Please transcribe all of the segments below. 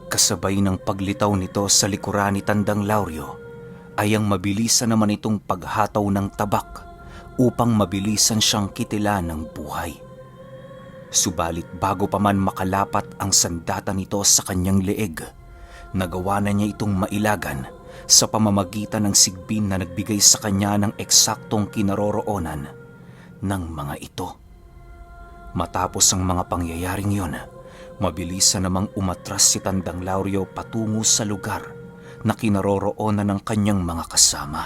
Kasabay ng paglitaw nito sa likuran ni Tandang Lauryo, ay ang mabilisan naman itong paghataw ng tabak upang mabilisan siyang kitila ng buhay. Subalit bago pa man makalapat ang sandata nito sa kanyang leeg, nagawa na niya itong mailagan sa pamamagitan ng sigbin na nagbigay sa kanya ng eksaktong kinaroroonan ng mga ito. Matapos ang mga pangyayaring yon, mabilisan namang umatras si Tandang Lauryo patungo sa lugar na kinaroroonan ng kanyang mga kasama.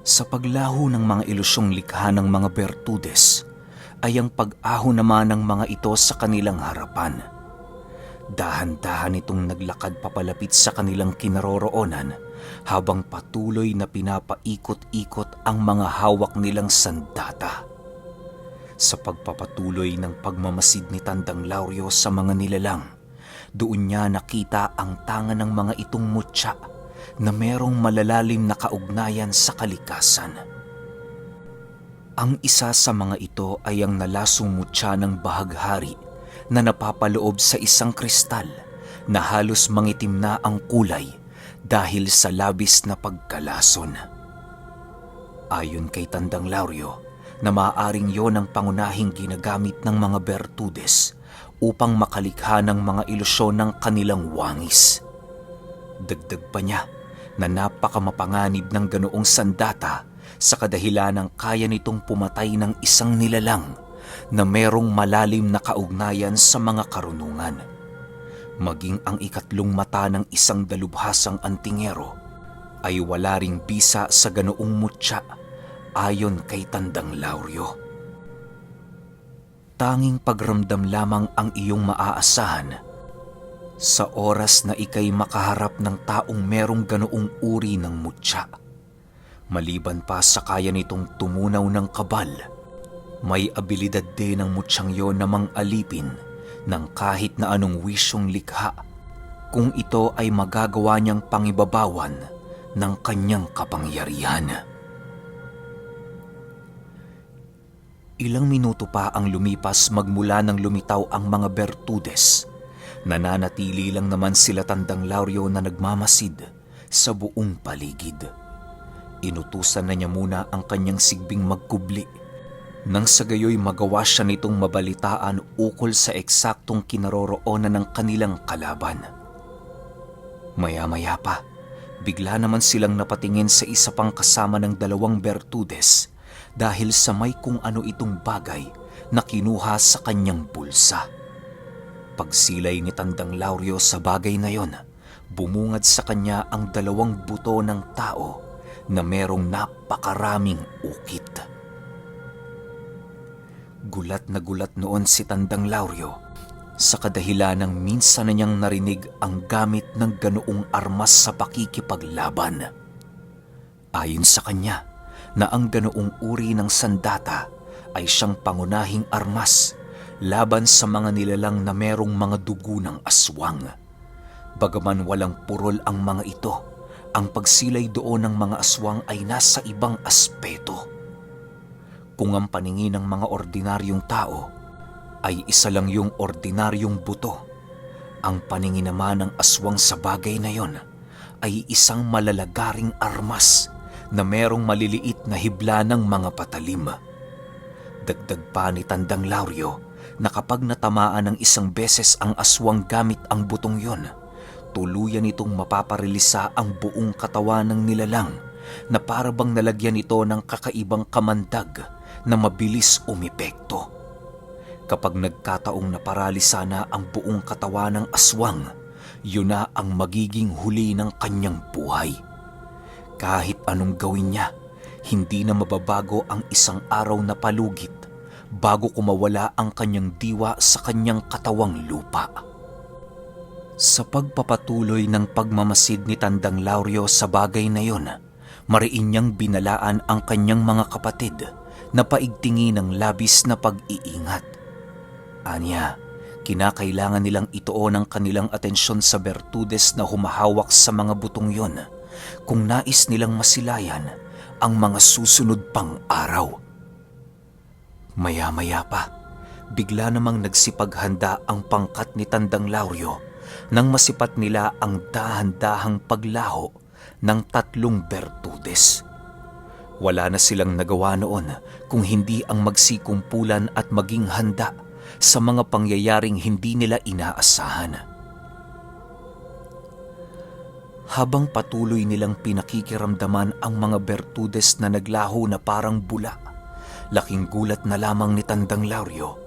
Sa paglaho ng mga ilusyong likha ng mga Bertudes, ay ang pag-ahon naman ng mga ito sa kanilang harapan. Dahan-dahan itong naglakad papalapit sa kanilang kinaroroonan habang patuloy na pinapaikot-ikot ang mga hawak nilang sandata. Sa pagpapatuloy ng pagmamasid ni Tandang Lauryo sa mga nilalang, doon niya nakita ang tanga ng mga itong mutya na merong malalalim na kaugnayan sa kalikasan. Ang isa sa mga ito ay ang nalasong mutya ng bahaghari na napapaloob sa isang kristal na halos mangitim na ang kulay dahil sa labis na pagkalason. Ayon kay Tandang Lauryo, na maaaring yon ang pangunahing ginagamit ng mga Bertudes upang makalikha ng mga ilusyon ng kanilang wangis. Dagdag pa niya na napakamapanganib ng ganoong sandata sa kadahilanang kaya nitong pumatay ng isang nilalang na merong malalim na kaugnayan sa mga karunungan. Maging ang ikatlong mata ng isang dalubhasang antingero ay wala ring bisa sa ganoong mutya ayon kay Tandang Lauryo. Tanging pagramdam lamang ang iyong maaasahan sa oras na ikay makaharap ng taong merong ganoong uri ng mutya. Maliban pa sa kaya nitong tumunaw ng kabal, may abilidad din ng mutsyang yon na mang-alipin ng kahit na anong wisyong likha kung ito ay magagawa niyang pangibabawan ng kanyang kapangyarihan. Ilang minuto pa ang lumipas magmula nang lumitaw ang mga Bertudes. Nananatili lang naman sila Tandang Lauryo na nagmamasid sa buong paligid. Inutusan na niya muna ang kanyang sigbing magkubli nang sa gayoy magawa siya nitong mabalitaan ukol sa eksaktong kinaroroonan ng kanilang kalaban. Maya-maya pa, bigla naman silang napatingin sa isa pang kasama ng dalawang Bertudes dahil sa may kung ano itong bagay na kinuha sa kanyang bulsa. Pagsilay ni Tandang Lauryo sa bagay na yon, bumungad sa kanya ang dalawang buto ng tao na merong napakaraming ukit. Gulat na gulat noon si Tandang Lauryo sa kadahilanang minsan na niyang narinig ang gamit ng ganoong armas sa pakikipaglaban. Ayon sa kanya, na ang ganoong uri ng sandata ay siyang pangunahing armas laban sa mga nilalang na merong mga dugo ng aswang. Bagaman walang purol ang mga ito, ang pagsilay doon ng mga aswang ay nasa ibang aspeto. Kung ang paningin ng mga ordinaryong tao ay isa lang yung ordinaryong buto, ang paningin naman ng aswang sa bagay na yon ay isang malalagaring armas na merong maliliit na hibla ng mga patalim. Dagdag pa ni Tandang Lauryo na kapag natamaan ng isang beses ang aswang gamit ang butong yon, tuluyan itong mapaparilisa ang buong katawan ng nilalang na para bang nalagyan ito ng kakaibang kamandag na mabilis umepekto. Kapag nagkataong naparalisa na ang buong katawan ng aswang, yun na ang magiging huli ng kanyang buhay. Kahit anong gawin niya, hindi na mababago ang isang araw na palugit bago kumawala ang kanyang diwa sa kanyang katawang lupa. Sa pagpapatuloy ng pagmamasid ni Tandang Lauryo sa bagay na yon, mariin niyang binalaan ang kanyang mga kapatid na paigtingin ng labis na pag-iingat. Anya, kinakailangan nilang ituon ang kanilang atensyon sa Bertudes na humahawak sa mga butong yon kung nais nilang masilayan ang mga susunod pang araw. Maya-maya pa, bigla namang nagsipaghanda ang pangkat ni Tandang Lauryo nang masipat nila ang dahan-dahang paglaho ng 3 Bertudes. Wala na silang nagawa noon kung hindi ang magsikumpulan at maging handa sa mga pangyayaring hindi nila inaasahan. Habang patuloy nilang pinakikiramdaman ang mga Bertudes na naglaho na parang bula, laking gulat na lamang ni Tandang Lauryo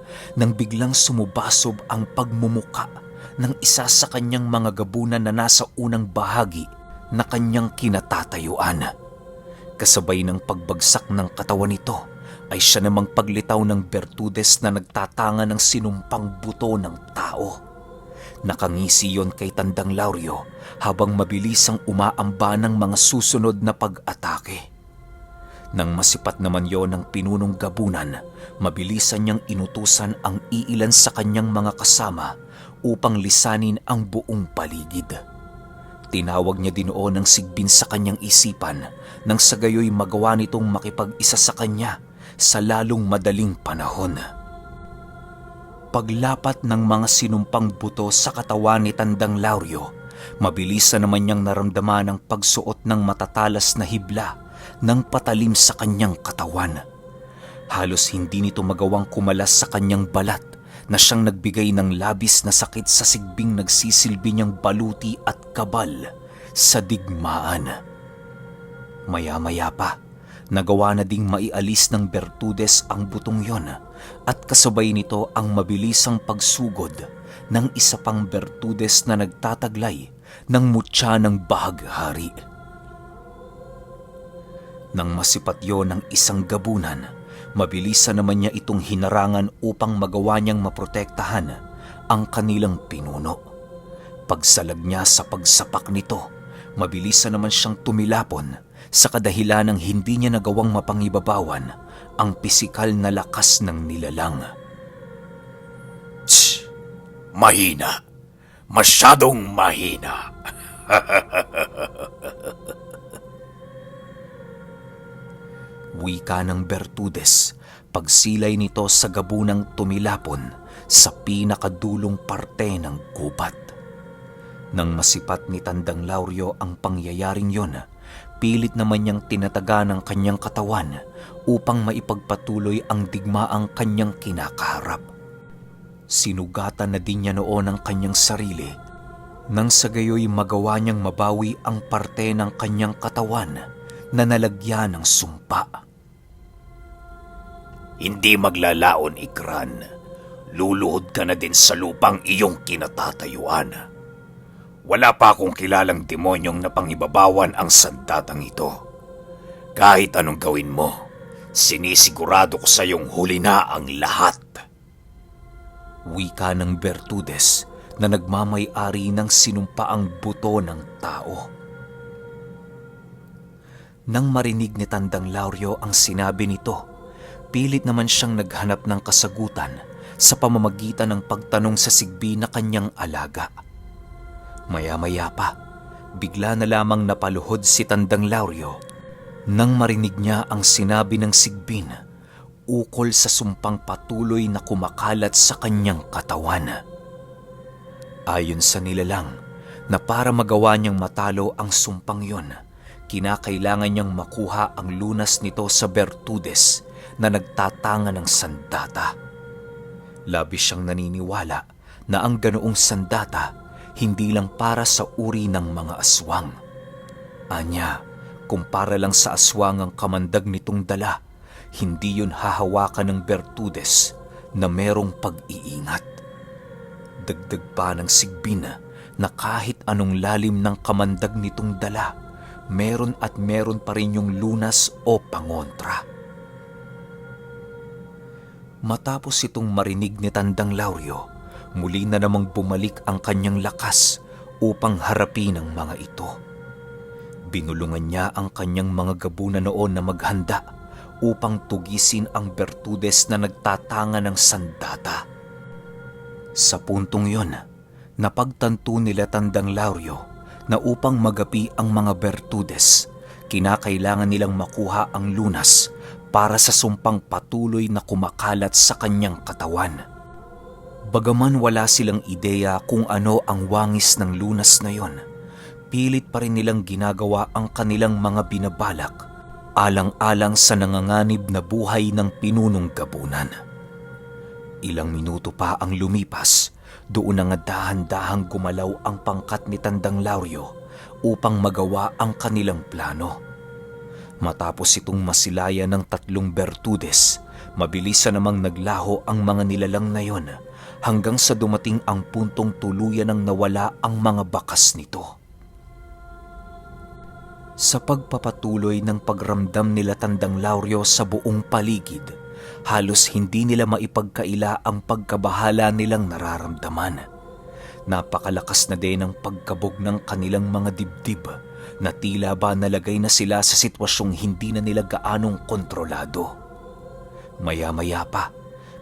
nang biglang sumubasob ang pagmumuka ng isa sa kanyang mga gabunan na nasa unang bahagi na kanyang kinatatayuan. Kasabay ng pagbagsak ng katawan nito ay siya namang paglitaw ng Bertudes na nagtatanga ng sinumpang buto ng tao. Nakangisi yon kay Tandang Lauryo habang mabilisang umaamba ng mga susunod na pag-atake. Nang masipat naman yon ng pinunong gabunan, mabilisan niyang inutusan ang iilan sa kanyang mga kasama upang lisanin ang buong paligid. Tinawag niya din noon ang Sigbin sa kanyang isipan nang sa gayoy magawa nitong makipag-isa sa kanya sa lalong madaling panahon. Paglapat ng mga sinumpang buto sa katawan ni Tandang Lauryo, mabilisan naman niyang naramdaman ang pagsuot ng matatalas na hibla ng patalim sa kanyang katawan. Halos hindi nito magawang kumalas sa kanyang balat na siyang nagbigay ng labis na sakit sa sigbing nagsisilbi niyang baluti at kabal sa digmaan. Maya-maya pa, nagawa na ding maialis ng Bertudes ang butong yon at kasabay nito ang mabilisang pagsugod ng isa pang Bertudes na nagtataglay ng mutya ng bahaghari. Nang masipat yon ng isang gabunan, mabilisan naman niya itong hinarangan upang magawa niyang maprotektahan ang kanilang pinuno. Pagsalag niya sa pagsapak nito, mabilisan naman siyang tumilapon sa kadahilan ng hindi niya nagawang mapangibabawan ang pisikal na lakas ng nilalang. Tsh! Mahina! Masyadong mahina! Wika ng Bertudes, pagsilay nito sa gabunang tumilapon sa pinakadulong parte ng gubat. Nang masipat ni Tandang Lauryo ang pangyayaring yon, pilit naman niyang tinataga ng kanyang katawan upang maipagpatuloy ang digmaang kanyang kinakaharap. Sinugatan na din niya noon ang kanyang sarili nang sa gayoy magawa niyang mabawi ang parte ng kanyang katawan na nalagyan ng sumpa. Hindi maglalaon, Ikran. Luluhod ka na din sa lupang iyong kinatatayuan. Wala pa akong kilalang demonyong napangibabawan ang sandatang ito. Kahit anong gawin mo, sinisigurado ko sa iyong huli na ang lahat. Wika ng Bertudes na nagmamay-ari ng sinumpaang buto ng tao. Nang marinig ni Tandang Lauryo ang sinabi nito, pilit naman siyang naghanap ng kasagutan sa pamamagitan ng pagtanong sa sigbi na kanyang alaga. Maya-maya pa, bigla na lamang napaluhod si Tandang Lauryo nang marinig niya ang sinabi ng sigbin ukol sa sumpang patuloy na kumakalat sa kanyang katawan. Ayon sa nilalang, na para magawa niyang matalo ang sumpang yon, kinakailangan niyang makuha ang lunas nito sa Bertudes na nagtatanga ng sandata. Labis siyang naniniwala na ang ganoong sandata hindi lang para sa uri ng mga aswang. Anya, kumpara lang sa aswang ang kamandag nitong dala, hindi yun hahawakan ng Bertudes na merong pag-iingat. Dagdag pa ng sigbin na kahit anong lalim ng kamandag nitong dala, meron at meron pa rin yung lunas o pangontra. Matapos itong marinig ni Tandang Lauryo, muli na namang bumalik ang kanyang lakas upang harapin ang mga ito. Binulungan niya ang kanyang mga gabunan noon na maghanda upang tugisin ang Bertudes na nagtatanga ng sandata. Sa puntong yon, napagtanto nila Tandang Lauryo na upang magapi ang mga Bertudes, kinakailangan nilang makuha ang lunas para sa sumpang patuloy na kumakalat sa kanyang katawan. Bagaman wala silang ideya kung ano ang wangis ng lunas na yon, pilit pa rin nilang ginagawa ang kanilang mga binabalak, alang-alang sa nanganganib na buhay ng pinunong gabunan. Ilang minuto pa ang lumipas, doon na nga dahan-dahang gumalaw ang pangkat ni Tandang Lauryo upang magawa ang kanilang plano. Matapos itong masilayan ng 3 bertudes, mabilis na namang naglaho ang mga nilalang na yon hanggang sa dumating ang puntong tuluyan ng nawala ang mga bakas nito. Sa pagpapatuloy ng pagramdam nila Tandang Lauryo sa buong paligid, halos hindi nila maipagkaila ang pagkabahala nilang nararamdaman. Napakalakas na din ang pagkabog ng kanilang mga dibdib na tila ba nalagay na sila sa sitwasyong hindi na nila gaanong kontrolado. Maya-maya pa,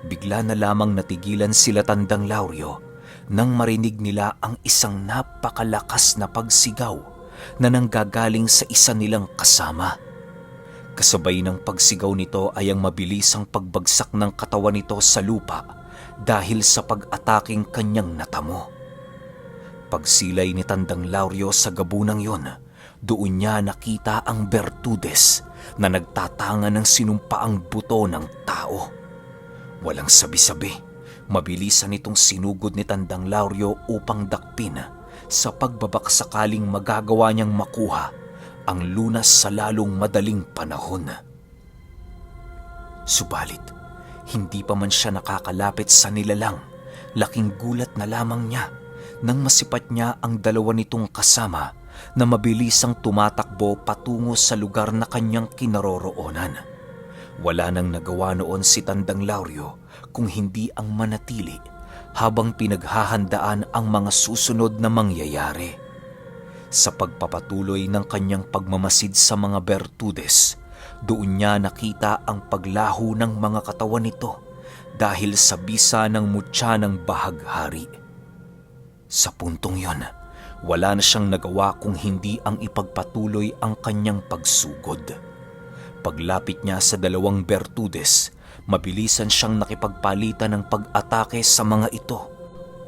bigla na lamang natigilan sila Tandang Lauryo nang marinig nila ang isang napakalakas na pagsigaw na nanggagaling sa isa nilang kasama. Kasabay ng pagsigaw nito ay ang mabilisang pagbagsak ng katawan nito sa lupa dahil sa pag-ataking kanyang natamo. Pagsilay ni Tandang Lauryo sa gabunang yon, doon niya nakita ang bertudes na nagtatanga ng sinumpaang buto ng tao. Walang sabi-sabi, mabilisan itong sinugod ni Tandang Lauryo upang dakpin sa pagbabakasakaling magagawa niyang makuha ang lunas sa lalong madaling panahon. Subalit, hindi pa man siya nakakalapit sa nilalang, laking gulat na lamang niya nang masipat niya ang 2 nitong kasama na mabilisang tumatakbo patungo sa lugar na kanyang kinaroroonan. Wala nang nagawa noon si Tandang Lauryo kung hindi ang manatili habang pinaghahandaan ang mga susunod na mangyayari. Sa pagpapatuloy ng kanyang pagmamasid sa mga bertudes, doon niya nakita ang paglaho ng mga katawan nito dahil sa bisa ng mutya ng bahaghari. Sa puntong yon, wala na siyang nagawa kung hindi ang ipagpatuloy ang kanyang pagsugod. Paglapit niya sa 2 bertudes, mabilisan siyang nakipagpalitan ng pag-atake sa mga ito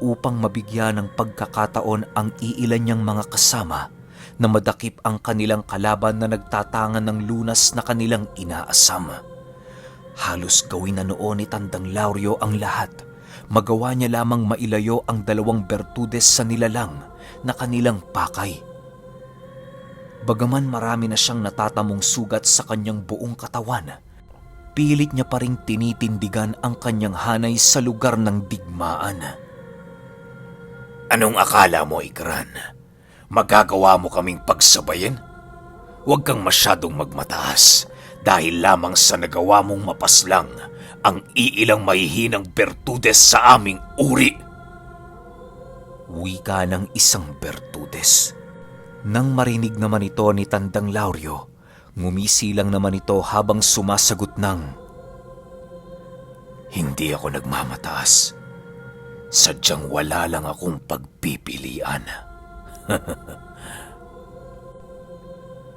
upang mabigyan ng pagkakataon ang iilan niyang mga kasama na madakip ang kanilang kalaban na nagtatangan ng lunas na kanilang inaasam. Halos gawin na noon ni Tandang Lauryo ang lahat. Magawa niya lamang mailayo ang 2 bertudes sa nilalang na kanilang pakay. Bagaman marami na siyang natatamong sugat sa kanyang buong katawan, pilit niya pa ring tinitindigan ang kanyang hanay sa lugar ng digmaan. Anong akala mo, Ikran? Magagawa mo kaming pagsabayin? Huwag kang masyadong magmataas dahil lamang sa nagawa mong mapaslang ang iilang mahihinang bertudes sa aming uri. Wika ng isang bertudes. Nang marinig naman ito ni Tandang Lauryo, ngumisi lang naman ito habang sumasagot ng, Hindi ako nagmamataas. Sadyang wala lang akong pagpipilian.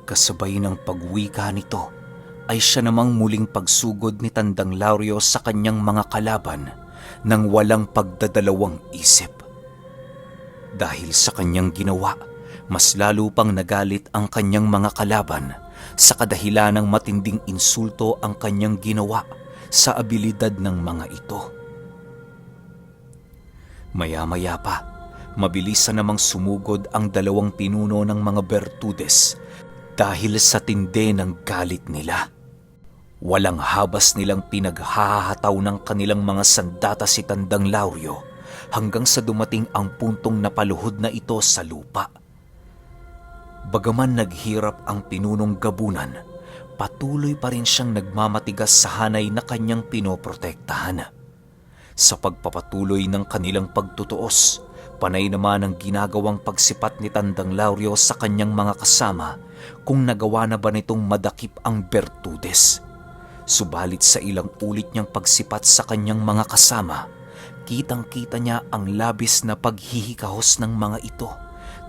Kasabay ng pagwika nito, ay siya namang muling pagsugod ni Tandang Lauryo sa kanyang mga kalaban nang walang pagdadalawang isip. Dahil sa kanyang ginawa, mas lalo pang nagalit ang kanyang mga kalaban sa kadahilan ng matinding insulto ang kanyang ginawa sa abilidad ng mga ito. Maya-maya pa, mabilis na namang sumugod ang 2 pinuno ng mga bertudes dahil sa tindi ng galit nila. Walang habas nilang pinaghahataw ng kanilang mga sandata si Tandang Lauryo hanggang sa dumating ang puntong napaluhod na ito sa lupa. Bagaman naghirap ang pinunong gabunan, patuloy pa rin siyang nagmamatigas sa hanay na kanyang pinoprotektahan. Sa pagpapatuloy ng kanilang pagtutuos, panay naman ang ginagawang pagsipat ni Tandang Lauryo sa kanyang mga kasama kung nagawa na ba nitong madakip ang bertudes. Subalit sa ilang ulit niyang pagsipat sa kanyang mga kasama, kitang-kita niya ang labis na paghihikahos ng mga ito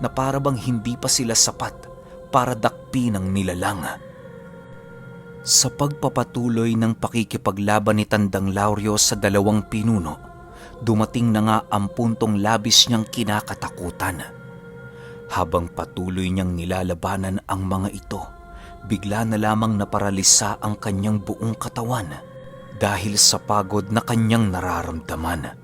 na para bang hindi pa sila sapat para dakpin ang nilalang. Sa pagpapatuloy ng pakikipaglaban ni Tandang Lauryo sa dalawang pinuno, dumating na nga ang puntong labis niyang kinakatakutan. Habang patuloy niyang nilalabanan ang mga ito, bigla na lamang naparalisa ang kanyang buong katawan dahil sa pagod na kanyang nararamdaman.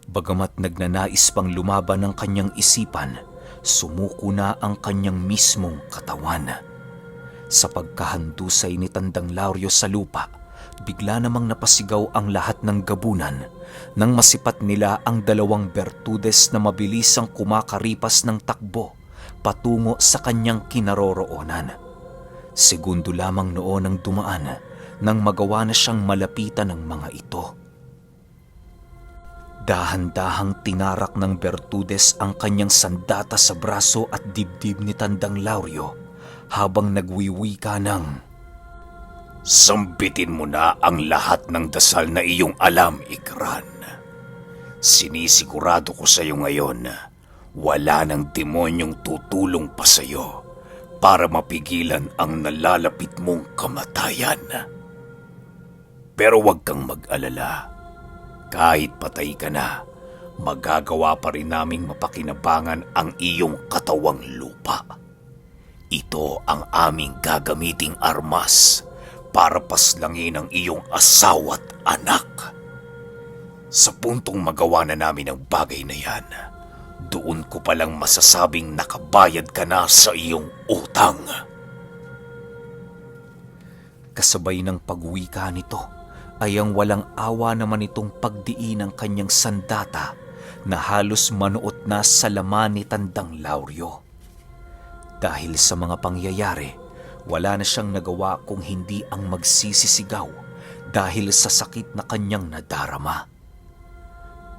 Bagamat nagnanais pang lumaban ang kanyang isipan, sumuko na ang kanyang mismong katawan. Sa pagkahandusay ni Tandang Lauryo sa lupa, bigla namang napasigaw ang lahat ng gabunan nang masipat nila ang dalawang Bertudes na mabilisang kumakaripas ng takbo patungo sa kanyang kinaroroonan. Segundo lamang noon ang dumaan nang magawa na siyang malapitan ng mga ito. Dahan-dahang tinarak ng Bertudes ang kanyang sandata sa braso at dibdib ni Tandang Lauryo habang nagwiwika ng, Sambitin mo na ang lahat ng dasal na iyong alam, Ikran. Sinisigurado ko sa iyo ngayon, wala ng demonyong tutulong pa sa iyo para mapigilan ang nalalapit mong kamatayan. Pero huwag kang mag-alala. Kahit patay ka na, magagawa pa rin naming mapakinabangan ang iyong katawang lupa. Ito ang aming gagamiting armas para paslangin ang iyong asawa't anak. Sa puntong magawa na namin ang bagay na yan, doon ko palang masasabing nakabayad ka na sa iyong utang. kasabay ng pagwika nito ay ang walang awa naman itong pagdiin ng kanyang sandata na halos manuot na sa laman ni Tandang Lauryo. Dahil sa mga pangyayari, wala na siyang nagawa kung hindi ang magsisisigaw dahil sa sakit na kanyang nadarama.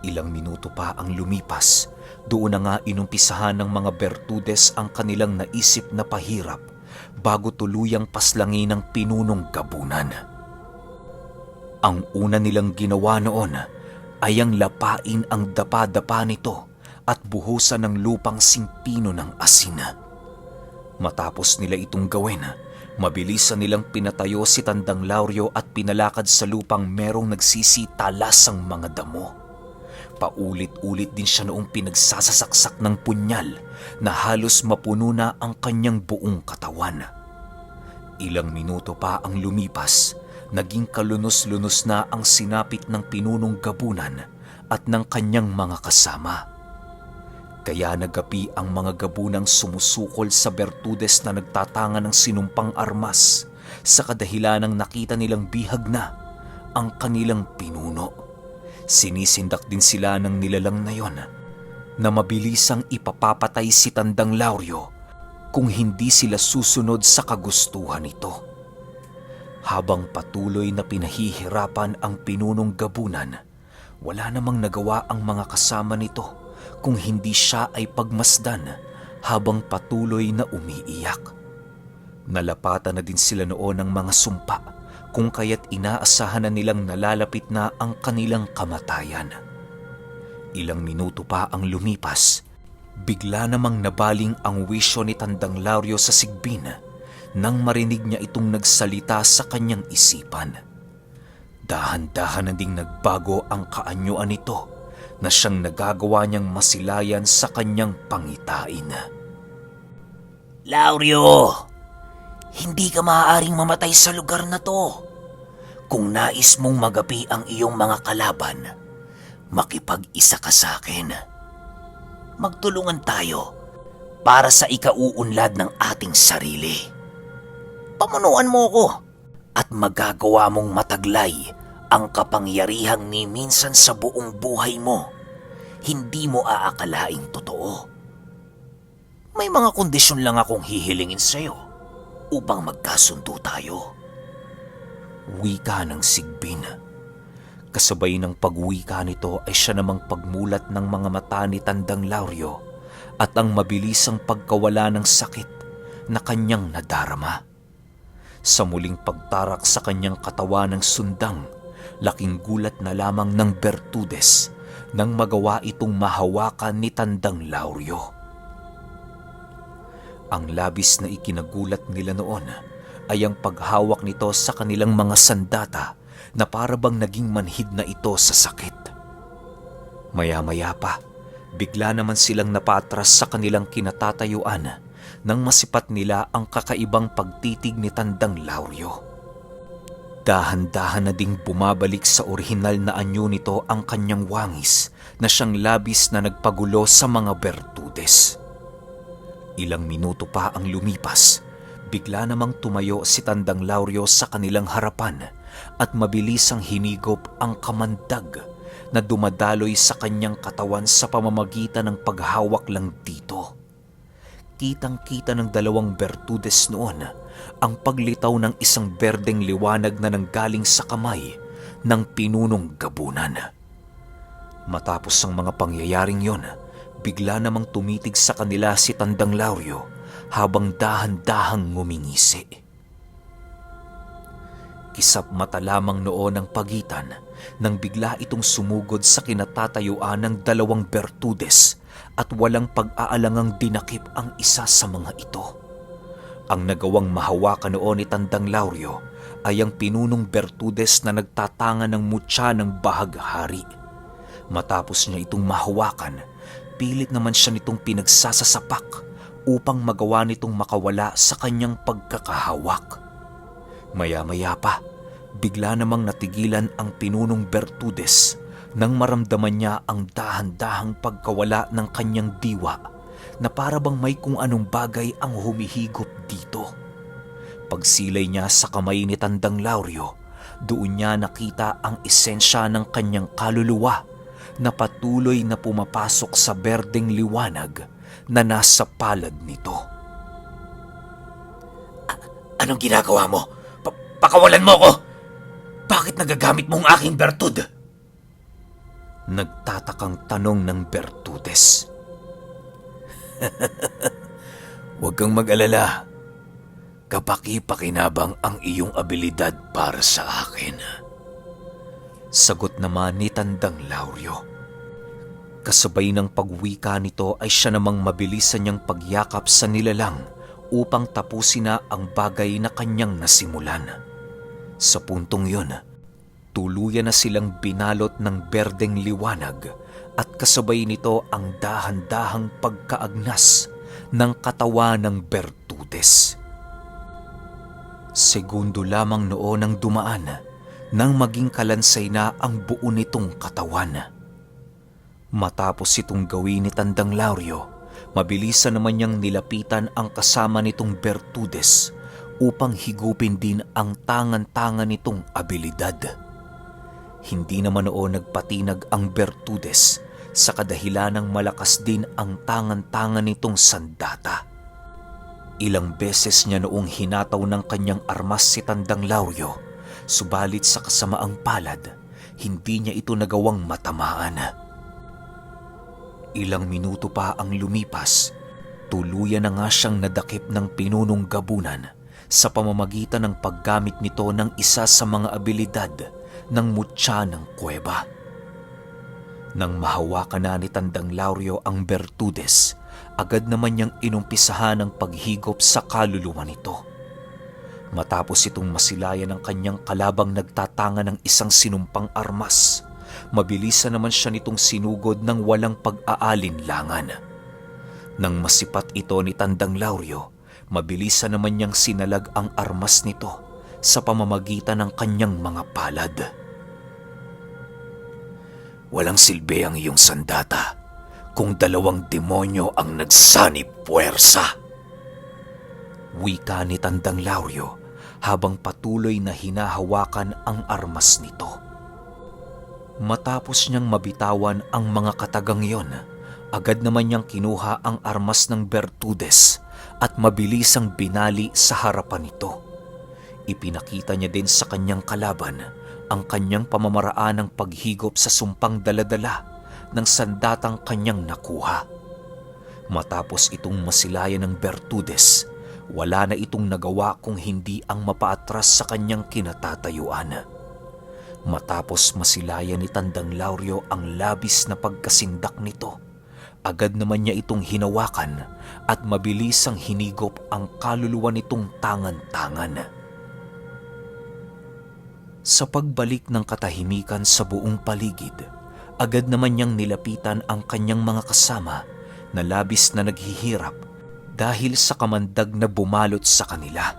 Ilang minuto pa ang lumipas, doon na nga inumpisahan ng mga Bertudes ang kanilang naisip na pahirap bago tuluyang paslangin ng pinunong gabunan. Ang una nilang ginawa noon ay ang lapain ang dapa-dapa nito at buhusan ng lupang simpino ng asin. Matapos nila itong gawin, mabilisan nilang pinatayo si Tandang Lauryo at pinalakad sa lupang merong nagsisitalasang mga damo. Paulit-ulit din siya noong pinagsasasaksak ng punyal na halos mapuno na ang kanyang buong katawan. Ilang minuto pa ang lumipas, naging kalunos-lunos na ang sinapit ng pinunong gabunan at ng kanyang mga kasama. Kaya nagapi ang mga gabunang sumusukol sa Bertudes na nagtatanga ng sinumpang armas sa kadahilanang nakita nilang bihag na ang kanilang pinuno. Sinisindak din sila ng nilalang na yon na mabilisang ipapapatay si Tandang Lauryo kung hindi sila susunod sa kagustuhan nito. Habang patuloy na pinahihirapan ang pinunong gabunan, wala namang nagawa ang mga kasama nito kung hindi siya ay pagmasdan habang patuloy na umiiyak. Nalapatan na din sila noon ng mga sumpa kung kaya't inaasahan na nilang nalalapit na ang kanilang kamatayan. Ilang minuto pa ang lumipas, bigla namang nabaling ang wisyo ni Tandang Lauryo sa sigbin nang marinig niya itong nagsalita sa kanyang isipan. Dahan-dahan na ding nagbago ang kaanyuan nito na siyang nagagawa niyang masilayan sa kanyang pangitain. Lauryo, hindi ka maaaring mamatay sa lugar na to. Kung nais mong magapi ang iyong mga kalaban, makipag-isa ka sa akin. Magtulungan tayo para sa ikauunlad ng ating sarili. Pamunuan mo ko at magagawa mong mataglay ang kapangyarihang ni minsan sa buong buhay mo hindi mo aakalaing totoo. May mga kondisyon lang akong hihilingin sa'yo upang magkasundo tayo. Wika ng sigbin. Kasabay ng pagwika nito ay siya namang pagmulat ng mga mata ni Tandang Lauryo at ang mabilisang pagkawala ng sakit na kanyang nadarama. Sa muling pagtarak sa kanyang katawan ng sundang, laking gulat na lamang ng Bertudes nang magawa itong mahawakan ni Tandang Lauryo. Ang labis na ikinagulat nila noon ay ang paghawak nito sa kanilang mga sandata na parabang naging manhid na ito sa sakit. Maya-maya pa, bigla naman silang napatras sa kanilang kinatatayuan nang masipat nila ang kakaibang pagtitig ni Tandang Lauryo. Dahan-dahan na ding bumabalik sa orihinal na anyo nito ang kanyang wangis na siyang labis na nagpagulo sa mga bertudes. Ilang minuto pa ang lumipas, bigla namang tumayo si Tandang Lauryo sa kanilang harapan at mabilisang hinigop ang kamandag na dumadaloy sa kanyang katawan sa pamamagitan ng paghawak lang dito. Kitang-kita ng dalawang bertudes noon ang paglitaw ng isang berdeng liwanag na nanggaling sa kamay ng pinunong gabunan. Matapos ang mga pangyayaring yon, bigla namang tumitig sa kanila si Tandang Lauryo habang dahan-dahang ngumingisi. Kisap mata lamang noon ang pagitan nang bigla itong sumugod sa kinatatayuan ng dalawang bertudes at walang pag-aalangang dinakip ang isa sa mga ito. Ang nagawang mahawakan noon ni Tandang Lauryo ay ang pinunong bertudes na nagtatanga ng mutya ng bahaghari. Matapos niya itong mahawakan, pilit naman siya nitong pinagsasasapak upang magawa nitong makawala sa kanyang pagkakahawak. Maya-maya pa, bigla namang natigilan ang pinunong bertudes nang maramdaman niya ang dahan-dahang pagkawala ng kanyang diwa na parabang may kung anong bagay ang humihigop dito. Pagsilay niya sa kamay ni Tandang Lauryo, doon niya nakita ang esensya ng kanyang kaluluwa na patuloy na pumapasok sa berdeng liwanag na nasa palad nito. Anong ginagawa mo? Pakawalan mo ko! Bakit nagagamit mo ang aking bertud? Nagtatakang tanong ng bertudes. Huwag kang mag-alala. Kapaki-pakinabang ang iyong abilidad para sa akin. Sagot naman ni Tandang Lauryo. Kasabay ng pagwika nito ay siya namang mabilisan niyang pagyakap sa nilalang upang tapusin na ang bagay na kanyang nasimulan. Sa puntong yun, tuluyan na silang binalot ng berdeng liwanag at kasabay nito ang dahan-dahang pagkaagnas ng katawan ng bertudes. Segundo lamang noon ang dumaan nang maging kalansay na ang buo nitong katawan. Matapos itong gawin ni Tandang Lauryo, mabilisan naman niyang nilapitan ang kasama nitong bertudes upang higupin din ang tangan-tangan nitong abilidad. Hindi naman noon nagpatinag ang bertudes sa kadahilan ng malakas din ang tangan-tangan nitong sandata. Ilang beses niya noong hinataw ng kanyang armas si Tandang Lauryo, subalit sa kasamaang palad, hindi niya ito nagawang matamaan. Ilang minuto pa ang lumipas, tuluyan na nga siyang nadakip ng pinunong gabunan sa pamamagitan ng paggamit nito ng isa sa mga abilidad ng mutya ng kuweba. Nang mahawakan na ni Tandang Lauryo ang bertudes, agad naman niyang inumpisahan ang paghigop sa kaluluwa nito. Matapos itong masilayan ng kanyang kalabang nagtatanga ng isang sinumpang armas, mabilisan naman siya nitong sinugod ng walang pag-aalinlangan. Nang masipat ito ni Tandang Lauryo, mabilisan naman niyang sinalag ang armas nito sa pamamagitan ng kanyang mga palad. Walang silbi ang iyong sandata kung dalawang demonyo ang nagsanib puwersa. Wika ni Tandang Lauryo habang patuloy na hinahawakan ang armas nito. Matapos niyang mabitawan ang mga katagang yon, agad naman niyang kinuha ang armas ng bertudes at mabilisang binali sa harapan nito. Ipinakita niya din sa kanyang kalaban ang kanyang pamamaraan ng paghigop sa sumpang daladala ng sandatang kanyang nakuha. Matapos itong masilayan ng bertudes, wala na itong nagawa kung hindi ang mapaatras sa kanyang kinatatayuan. Matapos masilayan ni Tandang Lauryo ang labis na pagkasindak nito, agad naman niya itong hinawakan at mabilisang hinigop ang kaluluwa nitong tangan-tangan. Sa pagbalik ng katahimikan sa buong paligid, agad naman niyang nilapitan ang kanyang mga kasama na labis na naghihirap dahil sa kamandag na bumalot sa kanila.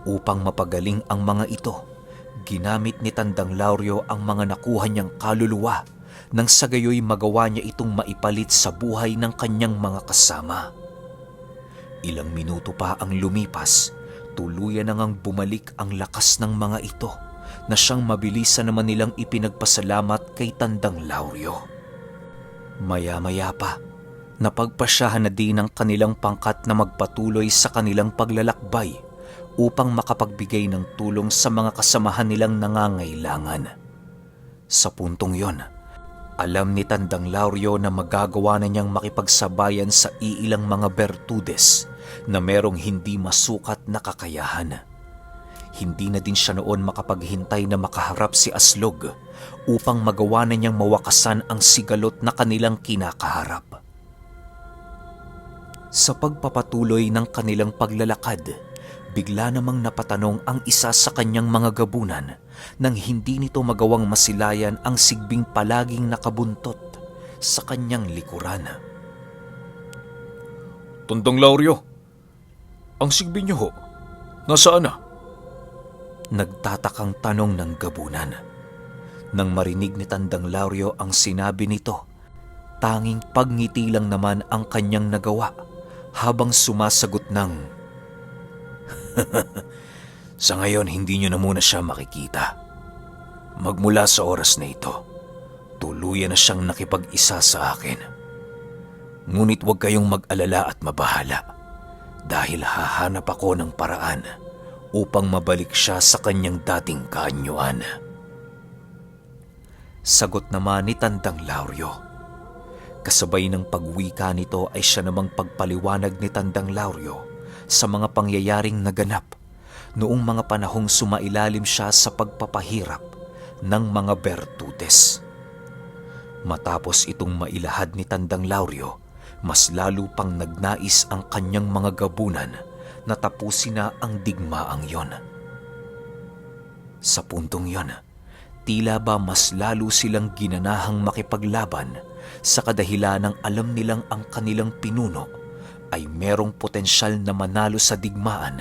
Upang mapagaling ang mga ito, ginamit ni Tandang Lauryo ang mga nakuha niyang kaluluwa nang sa gayoy magawa niya itong maipalit sa buhay ng kanyang mga kasama. Ilang minuto pa ang lumipas, tuluyan na ngang bumalik ang lakas ng mga ito na siyang mabilisan naman nilang ipinagpasalamat kay Tandang Lauryo. Maya-maya pa, napagpasyahan na din ang kanilang pangkat na magpatuloy sa kanilang paglalakbay upang makapagbigay ng tulong sa mga kasamahan nilang nangangailangan. Sa puntong yon, alam ni Tandang Lauryo na magagawa na niyang makipagsabayan sa iilang mga bertudes na merong hindi masukat na kakayahan. Hindi na din siya noon makapaghintay na makaharap si Aslog upang magawa na niyang mawakasan ang sigalot na kanilang kinakaharap. Sa pagpapatuloy ng kanilang paglalakad, bigla namang napatanong ang isa sa kanyang mga gabunan nang hindi nito magawang masilayan ang sigbing palaging nakabuntot sa kanyang likuran. Tandang Lauryo, ang sigbi niyo ho, nasaan na? Nagtatakang tanong ng gabunan. Nang marinig ni Tandang Lauryo ang sinabi nito, tanging pagngiti lang naman ang kanyang nagawa habang sumasagot ng, Sa ngayon, hindi niyo na muna siya makikita. Magmula sa oras na ito, tuluyan na siyang nakipag-isa sa akin. Ngunit huwag kayong mag-alala at mabahala dahil hahanap ako ng paraan upang mabalik siya sa kanyang dating kaanyuan. Sagot naman ni Tandang Lauryo. Kasabay ng pagwika nito ay siya namang pagpaliwanag ni Tandang Lauryo sa mga pangyayaring naganap noong mga panahong sumailalim siya sa pagpapahirap ng mga bertudes. Matapos itong mailahad ni Tandang Lauryo, mas lalo pang nagnais ang kanyang mga gabunan na tapusin na ang digmaang yon. Sa puntong yon, tila ba mas lalo silang ginanahang makipaglaban sa kadahilan ng alam nilang ang kanilang pinuno ay merong potensyal na manalo sa digmaan,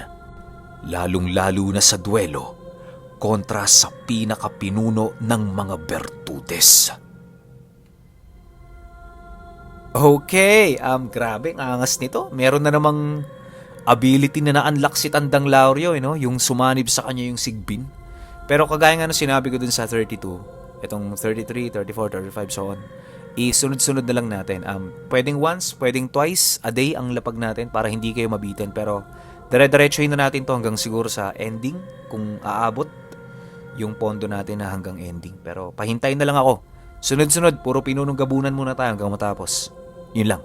lalong-lalo na sa duelo kontra sa pinakapinuno ng mga bertudes. Okay, grabe, ang angas nito. Meron na namang ability na na-unlock si Tandang Lauryo, yung sumanib sa kanya yung sigbin. Pero kagaya nga nung sinabi ko dun sa 32, itong 33, 34, 35, so on, isunod-sunod na lang natin. Pwedeng once, pwedeng twice a day ang lapag natin para hindi kayo mabitin. Pero dire-diretsuhin na natin to hanggang siguro sa ending, kung aabot yung pondo natin na hanggang ending. Pero pahintayin na lang ako. Sunod-sunod, puro pinunong gabunan muna tayo hanggang matapos. Yun lang.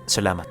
Salamat.